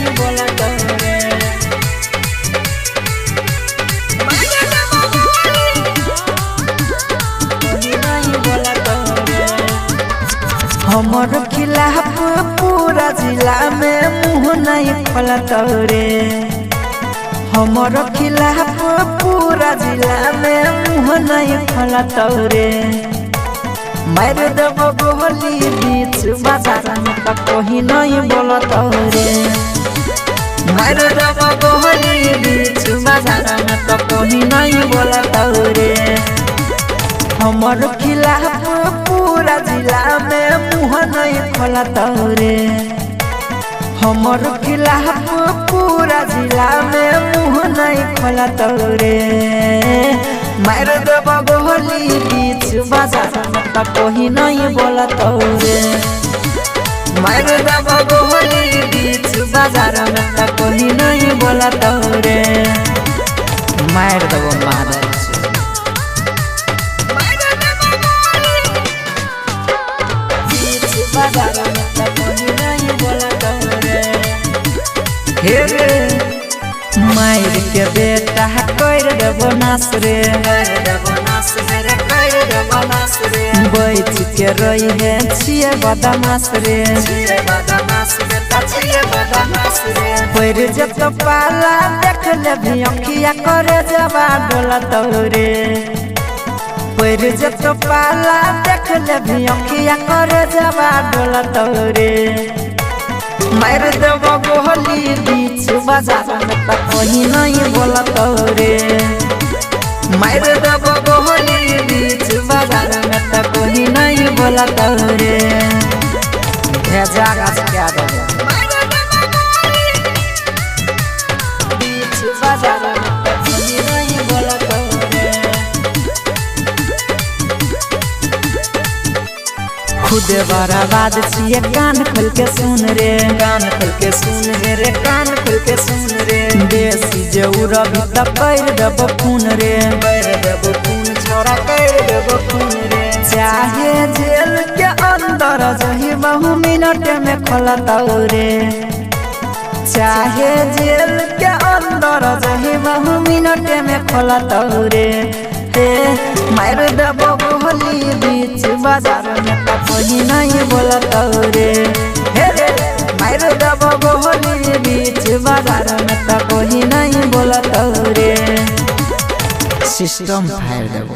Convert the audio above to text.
नहीं बोलत रे। कोही नहीं बोलत रे। हमर खिलाफ पूरा जिला में मुँह नहीं खोलत रे। हमर खिलाफ पूरा जिला में मुँह नहीं खोलत रे। मार देब गोली बीच बाजार में त कोही नहीं बोलत रे। मार देब गोली बीच बाजार में त कोही नहीं बोलत रे। हमर खिलाफ पूरा जिला में मुँह नहीं खोलत रे। हमर खिलाफ पूरा जिला में मुँह नहीं खोलत रे। मार देब गोली बीच बाजार में त कोही नहीं बोलत रे। मार देब गोली बीच बाजार में त कोही नहीं बोलत रे। मार देब मादर। बाजार में त कोही नहीं बोलत रे। हे रे मार के बेटा कर देबो नास रे। बैठ के रही है छिए बदमाश रे। पैर जब पाला देख लेबी अखिया करे जबा डोलत रे। पैर जब पाला देख लेबी अखिया करे जबा डोलत रे। मार देब गोली बीच बाजार में त कोही नहीं बोलत रे। मार देब गोली बीच बाजार में त कोही नहीं बोलत रे। भेजा गाछ क्या देब बीच बाजार में त कोही नहीं बोलत रे। खुदे बर्बाद छिए कान खोल के सुन रे। कान खोल के सुन रे रे कान खोल के सुन रे। देसी जे उड़बी त कर देब खून रे। कर देब खून छोरा कर देब खून रे। चाहे जेल के अंदर जही बहु मिनट में खोलत रे। चाहे जेल के अंदर जही बहु मिनट में खोलत रे। मार देब गोली बीच बाजार में त कोही नहीं बोलत रे। हे रे मार देब गोली बीच बाजार में त कोही नहीं बोलत रे। सिस्टम फायर देबो।